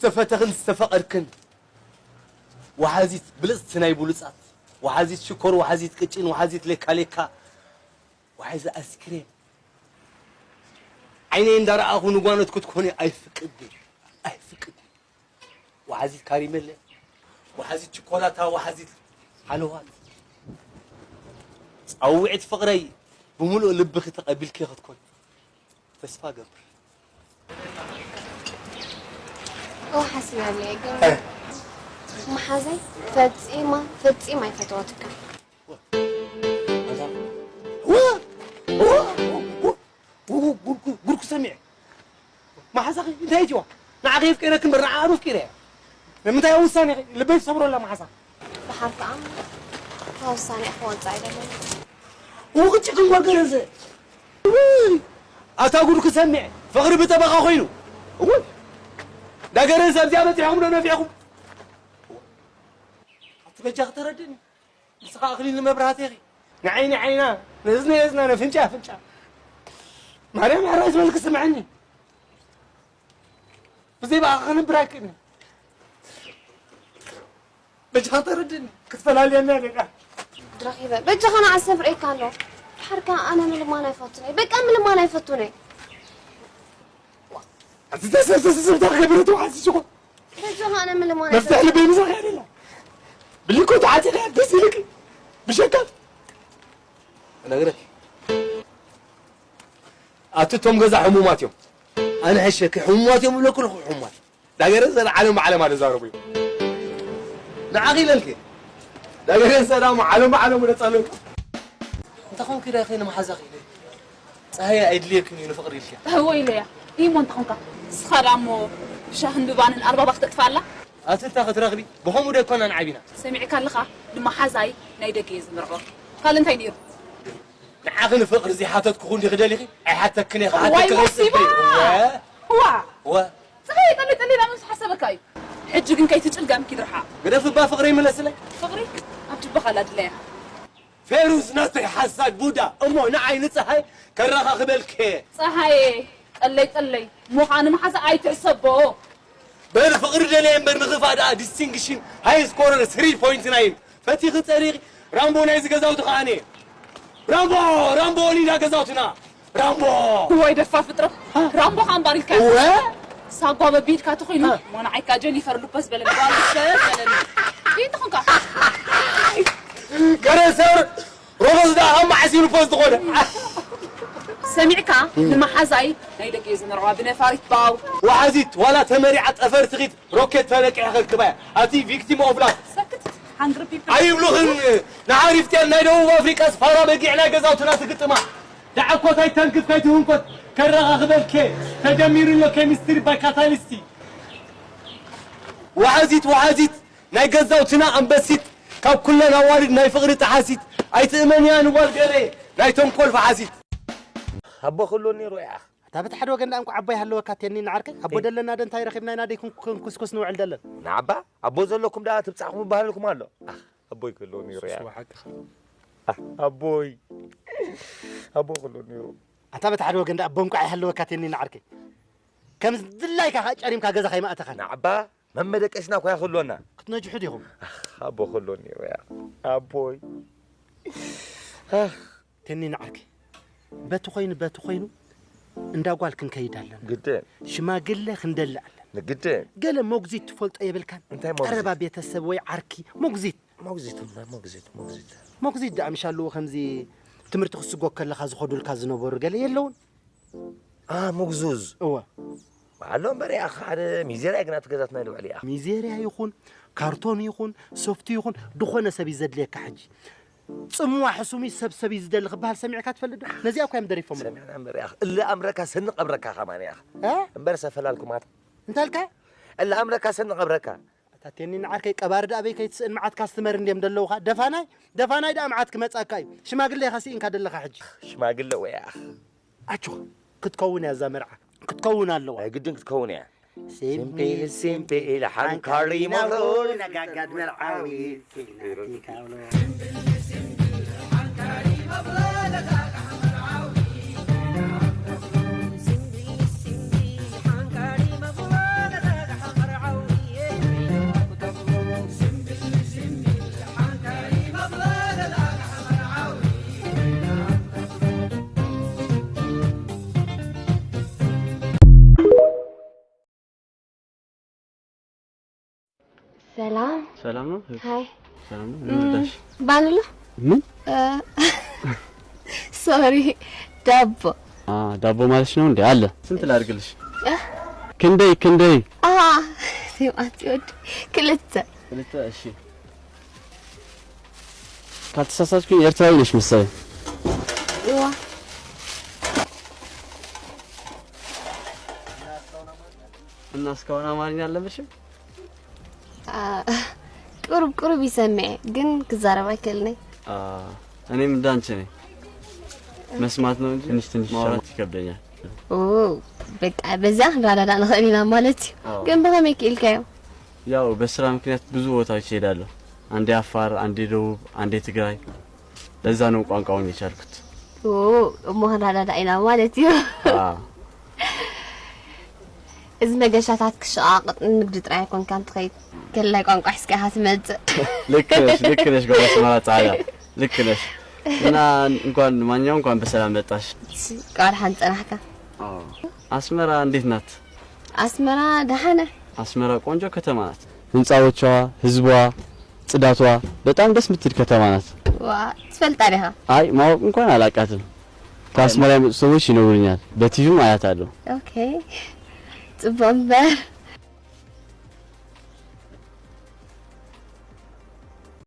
ዝተፈተኽን ዝተፈቐርክን፣ ወሓዚት ብልጽቲ ናይ ብሉጻት፣ ወሓዚት ሽኮር፣ ወሓዚት ቅጭን፣ ወሓዚት ሌካ ሌካ፣ ወሓዚ ኣስክሬም፣ ዓይነይ እንዳረኣኹ ንጓኖት ክትኮኒ ኣይፍቅድን፣ ኣይፍቅድን። ወሓዚት ካሪመለ፣ ወሓዚት ቸኮላታ፣ ወሓዚት ሓለዋት። ጻውዒት ፍቕረይ ብምሉእ ልብኺ ተቐቢልኪ ክትኮኒ ተስፋ እገብር። እወ ሓሲበለይ ግን መሓዛይ ፈጺማ ፈጺማ ኣይፈተወትካን። ጉድኩ ሰሚዐ። መሓዛኺ እንታይ እትዋ? ንዓኺ የፍቅረኪ እምበር ንዓኣ ዶ ኣፍቂረያ? ንምንታይ ኣብ ውሳኔኺ ልበይ ትሰብሮ ኣላ መሓዛኺ? ደሓር ከኣ ካብ ውሳኔ ክወጽእ ኣይደለኹን። ውቕጭ ክንጓገረዘ ውይ! ኣታ ጉድ ክሰምዕ ፍቕሪ ብጠበቓ ኮይኑ። እውይ! ዳገረን ሰብዚኣ በጺሕኹም ዶ ነፊዕኹም? ኣቲ በጃ ክተረድእኒ። ንስኻ ኣኽሊል ንመብራህቲ ኢኺ። ንዓይኒ ዓይና፣ ንእዝኒ እዝና፣ ነፍንጫ ኣፍንጫ። ማርያም ሕራይ ዝበልክ ስምዐኒ። ብዘይ ብኣኻ ክነብር ኣይክእልን። በጃኻ ተረድእኒ። ክትፈላልየና ኣለና። ድረኺበ በጃኻ ንዓሰብ ርእየካ ኣሎ። ድሓርካ ኣነ ምልማን ኣይፈቱን እየ። በቃ ምልማን ኣይፈቱን እየ። ኣቲ ተሰብሰብሰብታ ክገብረ ተዋሓዚ ሽኮ በጃኻ ኣነ ምልማን መፍትሕ ኣይፈቱን። ልበይ ምሳኻ የለላ ብሊኮ ተዓፂኻ ደስ ኢልክ ብሸካት እነግረኪ ኣቲ እቶም ገዛ ሕሙማት እዮም ኣነ ሕሸኪ ሕሙማት እዮም ብለኩ ለኹ ሕሙማት ዳገረ ዘለ ዓለም ብዓለም ኣደ ዛረቡ እዮም ንዓኺ ኢለልኪ ዳገረ ሰላሙ ዓለም ብዓለም ወደ ጸለልኩ እንተ ኾንኪ ዳኺ ንመሓዛኺ ኢለ ጸሃየ ኣይድልየክን እዩ ንፍቕሪ ኢልኪ እወ ኢለያ ኢሞ እንተ ኾንካ እስኻ ዳሞ ብሻህን ብባንን ኣልባባ ክተጥፋላ ኣትልታ ክትረኽቢ ብኸምኡ ዶ ኣይኮናን ዓቢና ሰሚዕካ ኣለኻ ንመሓዛይ ናይ ደገ እየ ዝምርዖ ካልእ እንታይ ነይሩ ንዓኺ ንፍቕሪ ዘይሓተትኩኹ እንዲኺ ደሊኺ ኣይሓተክን እየ ክሓተኪ ዋይ ከይጽበ ወሲባ እወ ዋ እወ ጽኸይ ጠሊ ጠሊ ዳመስ ሓሰበካ እዩ ሕጂ ግን ከይትጭልገም ኪድርሓ ግደፍባ ፍቕረይ ምለስለይ ፍቕሪ ኣብ ጅባኻ ኣላ ድለያ ፌሩዝ ናተይ ሓሳድ ቡዳ እሞ ንዓይ ንፀሃይ ከረኻኽበልከ ፀሃየ ጠለይ ጠለይ ምዃኑ መሓዛ ኣይትሕሰቦ በል ፍቕሪ ደለየ እምበር ንኽፋእ ደኣ ዲስቲንግሽን ሃይ ስኮረር ስሪ ፖይንት ናይን ፈቲኺ ፀሪኺ ራምቦ ናይዚ ገዛውቲ ከዓነ ራምቦ ራምቦ ሊዳ ገዛውትና ራምቦ ወይ ደፋር ፍጥረት ራምቦ ኻምባር ኢልካ እወ ሳጓ በቢድካ ተኾይኑ ሞናዓይካ ጀኒፈር ሉፐስ በለኒ ጓል ሰ በለኒ ይትኹንካ ገረሰር ሮቦስ ደኣ ካብ መዓስ እዩ ንፖስት ዝኾነ ሰሚዕካ ንመሓዛይ ናይ ደቂ ዝመርዋ ብነፋሪት ባው ወሓዚት ዋላ ተመሪዓ ጠፈር ትኺድ ሮኬት ተለቂሕ ከክባያ ኣቲ ቪክቲም ኦፍ ላቭ ሰክት ሃንግሪ ፒፕል ኣይብሉኽን ንዓሪፍትያን ናይ ደቡብ ኣፍሪቃስ ፋራ በጊዕ ናይ ገዛውትና ትግጥማ ደዓኮት ኣይተንክፍ ከይትህንኮት ከረኻኽበልኬ ተጀሚሩ ኣሎ ኬሚስትሪ ባይ ካታሊስቲ ወሓዚት ወሓዚት ናይ ገዛውትና ኣንበሲት ካብ ኩለን ኣዋልድ ናይ ፍቕሪ ጠሓሲት ኣይትእመንያ ንጓል ገሬ ናይ ተንኮል ፈሓሲት ኣቦ ክህልወኒ ነይሩ እያ እታ በቲ ሓደ ወገን ደኣ እንኳዕ ኣቦ ይሃለወካ ቴኒ ንዓርከይ ኣቦ ደለና ዶ እንታይ ረኺብና ኢና ደይ ክንኩስኩስ ንውዕል ደለን ንዓባ ኣቦ ዘለኩም ደኣ ትብጻሕኩም ይበሃለልኩም ኣሎ ኣህ ኣቦይ ክህልወኒ ነይሩ እያ ኣህ ኣቦይ ኣቦ ክህልወኒ ነይሩ ኣታ በቲ ሓደ ወገን ደኣ ኣቦ እንኳዕ ይሃለወካ ቴኒ ንዓርከይ ከም ድላይካ ከኣ ጨሪምካ ገዛ ከይማእተኻን ንዓባ መመደቀስና እኳ ክህልወና ክትነጅሑ ዲኹም ኣቦ ክህልወኒ ነይሩ እያ ኣቦይ ቴኒን ዓርከይ በቲ ኮይኑ በቲ ኮይኑ እንዳ ጓል ክንከይድ ኣለና ግድን ሽማግለ ክንደሊ ኣለና ግድን ገለ ሞግዚት ትፈልጦ የብልካን እንታይ ሞግዚት ቀረባ ቤተሰብ ወይ ዓርኪ ሞግዚት ሞግዚት እምበር ሞግዚት ሞግዚት ሞግዚት ደኣ ምሽ ኣለዎ ከምዚ ትምህርቲ ክስጎ ከለኻ ዝኸዱልካ ዝነበሩ ገለ የለውን አ ሞግዙዝ እወ ኣሎ እምበር ያኽ ሓደ ሚዜርያ ግን ኣብቲ ገዛትና ልውዕል ያኽ ሚዜርያ ይኹን ካርቶን ይኹን ሶፍቲ ይኹን ዝኾነ ሰብ እዩ ዘድልየካ ሕጂ ጽምዋ ሕሱም እዩ ሰብ ሰብ እዩ ዝደሊ ክበሃል ሰሚዕካ ትፈልጥ ዶ ነዚኣ እኳ እዮም ደሪፎም ሰሚዕና እምበር ያኽ እለ ኣምረካ ሰንቕ ኣምረካ ኸማን ያኽ እ? እምበር ሰፈላልኩማት እንታይ ኢልካ እለ ኣምረካ ሰንቕ ኣምረካ ኣታ ቴኒ ንዓርከይ ቀባሪ ደኣ በይ ከይትስእን መዓት ካስትመር እንድዮም ደለውኻ ደፋናይ ደፋናይ ደኣ መዓት ክመጻካ እዩ ሽማግለ ኢኻ ስኢንካ ደለኻ ሕጂ ሽማግለ ወያ ኣቹ ክትከውን እያ እዛ መርዓ ክትከውን ኣለዋ ናይ ግድን ክትከውን እያ ሲምፒል ሲምፒል ሓንካሪ መሮ ነጋጋድ መርዓዊ ሰላም። ሰላም ነው። ሃይ። ሰላም ነው። እም፣ ምን ልዳሽ? ባንሎ ምን? ሶሪ፣ ዳቦ። አ ዳቦ ማለት ነው እንዴ? አለ። ስንት ላድርግልሽ? ክንደይ ክንደይ? አ ቲማቲ ወዲ ክልተ። ክልተ። እሺ። ካልተሳሳትኩኝ ኤርትራዊ ነሽ መሰለኝ። ዋ እና እስካሁን አማርኛ አልለመድሽም? አ፣ ቁሩብ ቁሩብ ይሰምዕ ግን ክዛረብ ኣይክእልንይ። አ፣ እኔም እንዳንቺ ነኝ። መስማት ነው እንጂ ትንሽ ትንሽ ማውራት ይከብደኛል። ኦ፣ በቃ በዚያ ክንረዳዳ ንኽእል ኢና ማለት እዩ። አዎ። ግን ብኸመይ ክኢልካዮ? ያው በስራ ምክንያት ብዙ ቦታዎች እሄዳለሁ። አንዴ አፋር፣ አንዴ ደቡብ፣ አንዴ ትግራይ። ለዛ ነው ቋንቋውን የቻልኩት። ኦ፣ እሞ ክንረዳዳ ኢና ማለት እዩ። አ፣ እዚ መገሻታት ክሸቓቕጥ ንንግዲ ጥራይ ኣይኮንካን ትኸይድ፣ ገላይ ቋንቋ ሒዝካ ኢኻ ትመጽእ። ልክ ነሽ፣ ልክ ነሽ። ጓል ኣስመራ ጻዕዳ፣ ልክ ነሽ። እና እንኳን ማንኛውም እንኳን በሰላም መጣሽ። ቃል ሓን ጸናሕካ። አስመራ እንዴት ናት? ኣስመራ ደሓነ። አስመራ ቆንጆ ከተማ ናት። ህንፃዎቿ፣ ህዝቧ፣ ጽዳቷ፣ በጣም ደስ የምትል ከተማ ናት። ዋ፣ ትፈልጣ ዲኻ? አይ ማወቅ እንኳን አላቃትም። ከአስመራ የመጡ ሰዎች ይነግሩኛል፣ በቲቪም አያታለሁ። ኦኬ፣ ጽቡቅ እምበር።